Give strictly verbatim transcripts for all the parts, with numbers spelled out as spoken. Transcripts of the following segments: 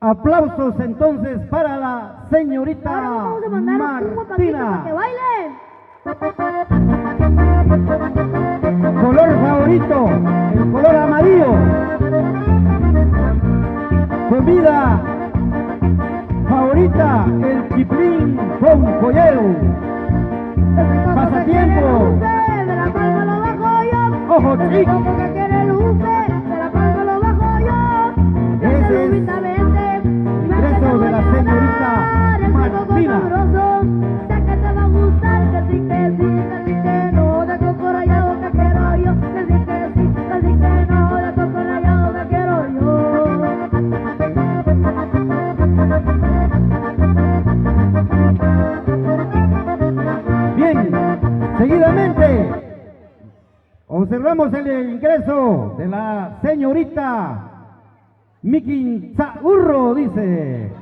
Aplausos entonces para la señorita Martina. Color favorito, el color amarillo. Comida favorita, el chiplín con polleu. Pasatiempo. Ojo, chic. Ese es el ingreso de la señorita Martina. Bien, seguidamente observamos el ingreso de la señorita Mikinzahurro, dice.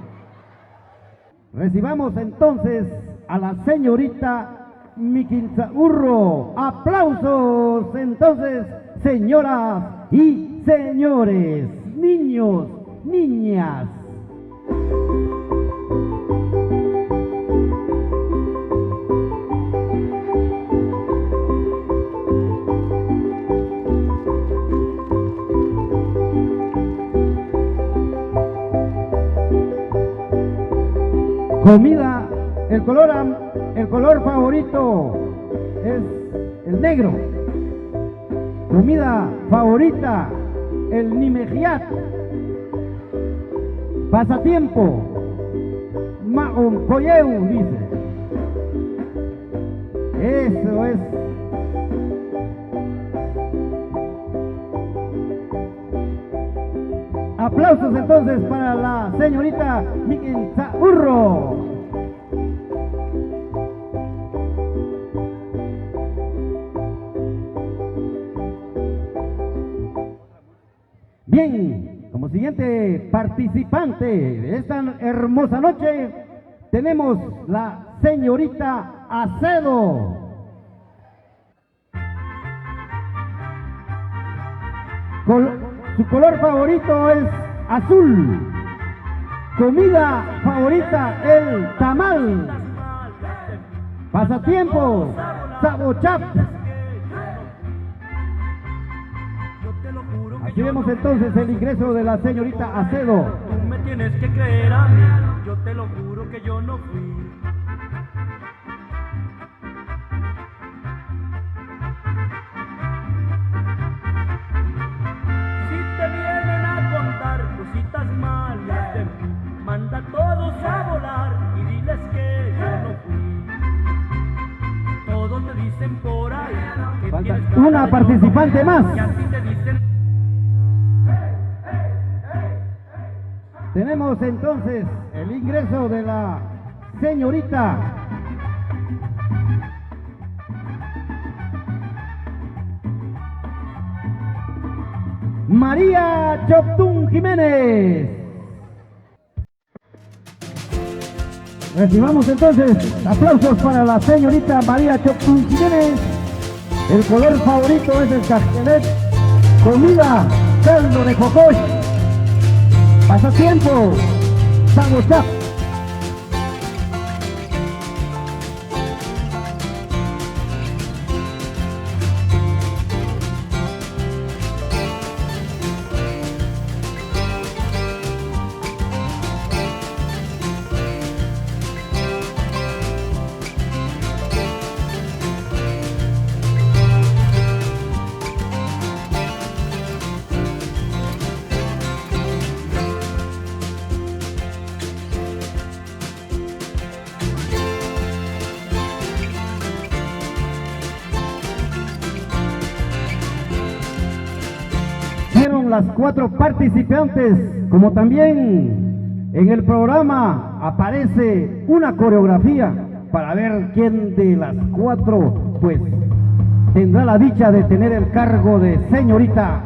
Recibamos entonces a la señorita Mikinzahurro. Aplausos entonces, señoras y señores, niños, niñas. Comida, el color am-, el color favorito es el negro. Comida favorita, el nimejiat. Pasatiempo, maon koyeu, dice. Eso es. Aplausos entonces para la señorita Mikinzahurro. Bien, como siguiente participante de esta hermosa noche, tenemos la señorita Acedo. Col-, su color favorito es azul. Comida favorita, el tamal. Pasatiempo, Sabo Chap. Así vemos entonces el ingreso de la señorita Acedo. Tú me tienes que creer a mí, yo te lo juro que yo no fui. Si te vienen a contar cositas malas de mí, manda a todos a volar y diles que yo no fui. Todos me dicen por ahí que... Falta una participante más. Que a ti te dicen... Tenemos entonces el ingreso de la señorita María Choptun Jiménez. Recibamos entonces aplausos para la señorita María Choptun Jiménez. El color favorito es el casquelet. Comida, caldo de cocoy. Pasatiempo, Sabo Chap. Fueron las cuatro participantes, como también en el programa aparece una coreografía para ver quién de las cuatro, pues, tendrá la dicha de tener el cargo de señorita.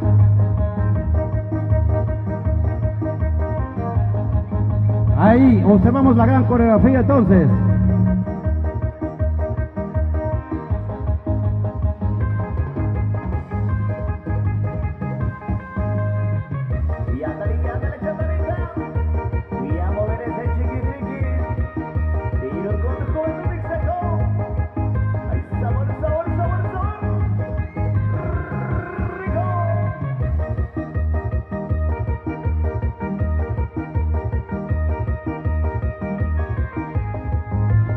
Ahí observamos la gran coreografía entonces.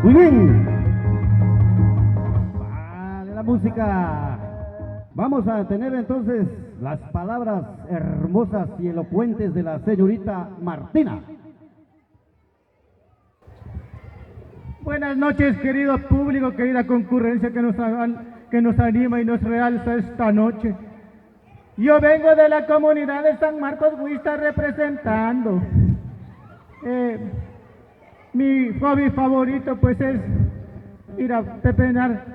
Muy bien. Vale la música. Vamos a tener entonces las palabras hermosas y elocuentes de la señorita Martina. Buenas noches, querido público, querida concurrencia que nos an-, que nos anima y nos realza esta noche. Yo vengo de la comunidad de San Marcos Huixtla representando. Eh, mi hobby favorito, pues, es ir a pepenar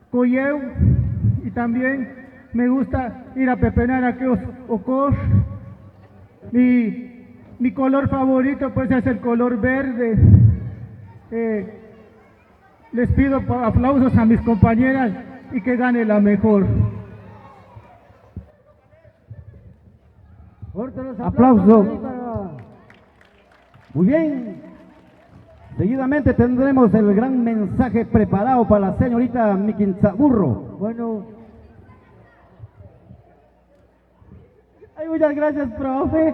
coyeu, y también me gusta ir a pepenar aquellos ocos. Mi, mi color favorito, pues, es el color verde. Eh, les pido pa-, aplausos a mis compañeras y que gane la mejor. Fuerte los aplausos. Aplauso. Ahí para... Muy bien. Seguidamente tendremos el gran mensaje preparado para la señorita Mikin Saburro. Bueno. Ay, muchas gracias, profe.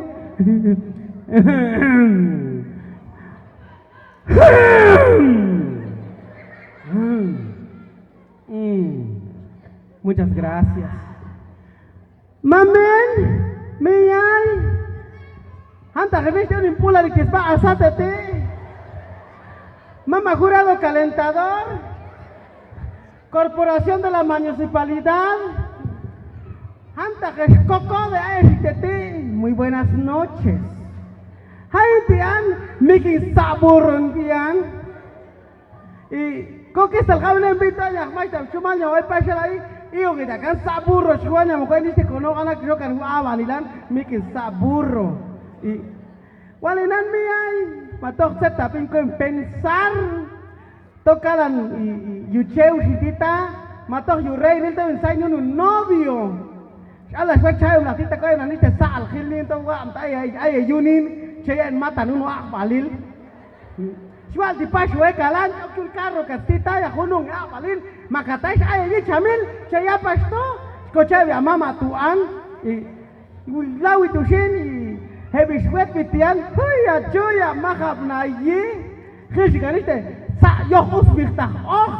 Mm. Muchas gracias. Mamin, miyai. Hanta kemesti unin pula di kispa asate ti. Mama jurado calentador. Corporación de la Municipalidad. Hanta kes koko de ae siteti. Muy buenas noches. Hai tian, Mikin Saburro tian. I, kok kes tal kau nem bita ya, mai tam cuma nyawa ai pasal ai. Iyo kita kan Saburro, cuma nyawa kau ini si kono anak yo kan gua awal ilan, Mikin Saburro. I, walinan miyai, matok set tapi kau pensar. Tokalan i, i, yu ceu si tita, matok yu rei nil tau insai nunu novio. Alas wek ceu lah tita kau nan iste saal kil nin tau wa amta ai, ai, ai, yunin, ceyen mata nunu ak palil. Sual di pas wek kalan, okil karo kat tita ya kunung ak palil, maka tais ai ni camil, ceya pas to, ko ceu ya mama tuan, i, Lawi tu sini, hebis wet pitian, huya cuya mahap na yi, kisi kaniste, sa yoh us birtah oh.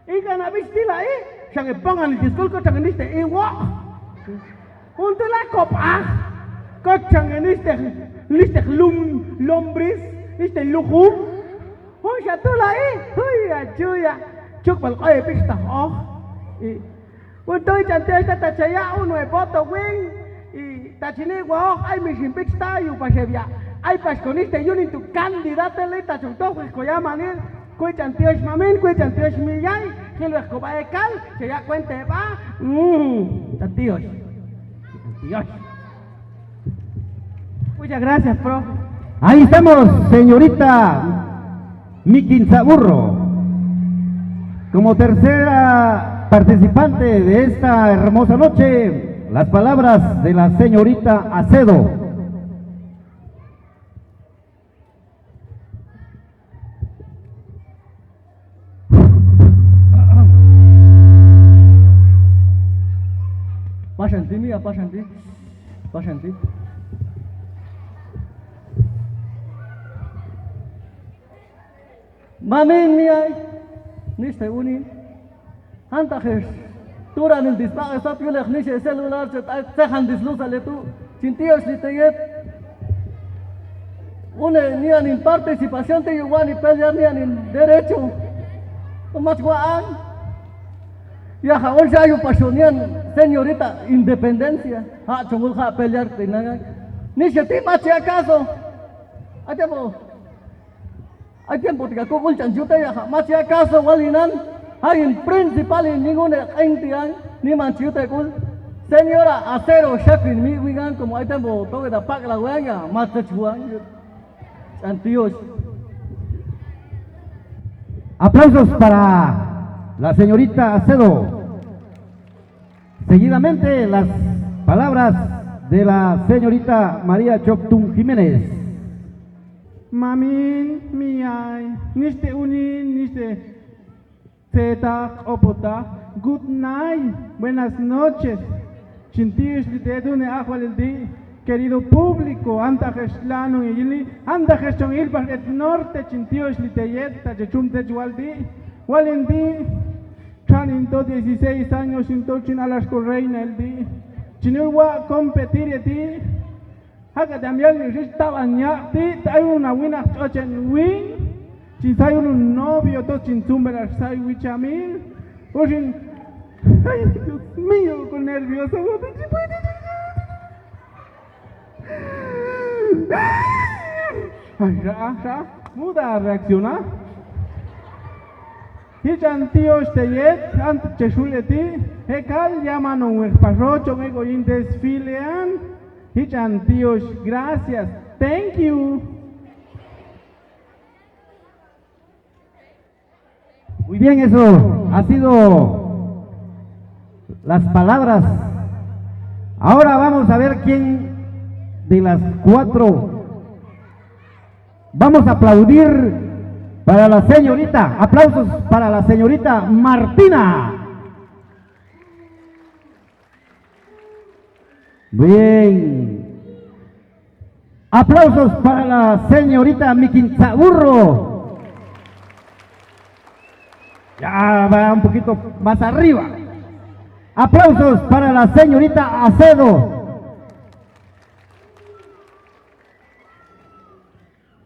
Ika na bis tila i, sange pangan di skul ko sange niste iwok. Untuk lakop ah, ko sange niste, niste lum, lombris, niste lukum. Hon satu lai, huya cuya, cuk bal koi pista oh. I, Untui cantios ta tacaya unu e boto wing. I tacini wao ai misin pista yu pasebia. Ai pas koniste yunin tu kandidate li tacung toh wis koyamanil. Kui cantios mamin, kui cantios miyai. Kilweh ko baekal, caya kuente ba. Hmm, cantios. Cantios. Muchas gracias, profe. Ahí estamos, señorita Mikin Saburro. Como tercera participante de esta hermosa noche, las palabras de la señorita Acedo. Pasanti mi, ya, pasanti. Pasanti. Mamin mi ai, niste unin. Hanta ges, tura nil dispakai sat yulek nise celular cetak cehan dislusa letu, cintios di teyet. Une nian in participación te yu wani pelear nian in derecho. Mas guaan. Ya ha on sayu paso nian señorita independencia. Ha congol ha pelear te nangai. Nise ti machi akaso. Aja mo. Ai tiempo tika kukul can juta ya, ha, machi akaso walinan, ha, in principal in ningun e kain tiang, ni manchi juta kul, señora Acero, shakin mi wingan, como ai tiempo toke dapak la wang ya, machi juang, cantios. Aplausos para la señorita Acedo. Seguidamente, las palabras de la señorita María Choptun Jiménez. Mamin, miyai, niste unin, niste cetak, opota, good night, buenas noches. Cintius di tedune ahualil di, Querido público, anta ges lanu ngegili, anta ges chong ilbah et norte chin tiox li teyet, ta chechum te chual di, walin di, chan into dieciséis años into chin alas ko reina el di, chin ulwa competir et di, haka damial ni ris taban nyak ti, ta ayun na winak chochen win, chin sayun un novio to chin sumber arsai wichamil, usin, ay, Dios mío, con nervioso, Ay, ra, ra, muda reacciona. Hichan tiox teyet, anta chexul et di, hekal, yamanon wek pasrochon ego yin desfilean. Hichan tiox, gracias. Thank you. Muy bien, eso ha sido las palabras. Ahora vamos a ver quién de las cuatro. Vamos a aplaudir para la señorita. Aplausos para la señorita Martina. Bien. Aplausos para la señorita Mikin Caburro. Ya, va un poquito más arriba. Aplausos para la señorita Acedo.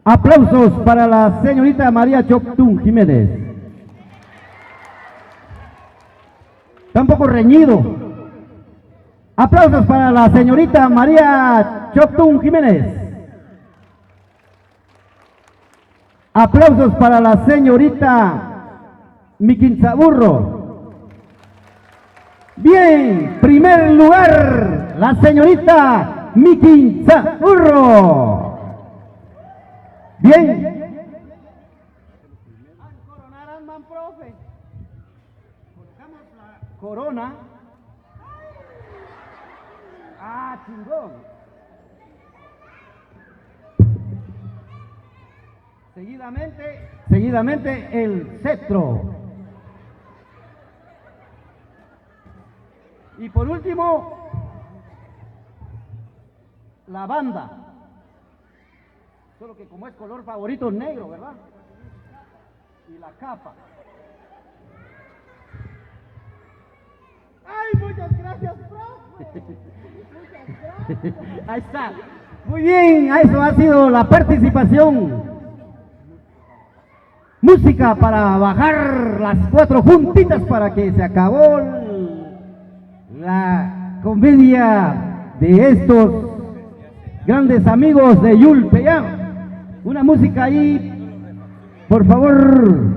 Aplausos para la señorita María Choptun Jiménez. Está un poco reñido. Aplausos para la señorita María Choptun Jiménez. Aplausos para la señorita Mikin Caburro. Bien, primer lugar, la señorita Mikin Caburro. Bien. Coronaran, man, profe. Colocamos la corona. Ah, chingón. Seguidamente, seguidamente el cetro. Y por último, la banda. Solo que como es color favorito negro, ¿verdad? Y la capa. Ay, muchas gracias, profe. Muchas gracias. Ahí está. Muy bien, eso ha sido la participación. Música para bajar las cuatro juntitas para que se acabó la comedia de estos grandes amigos de Yul Peyam. Una música ahí, por favor.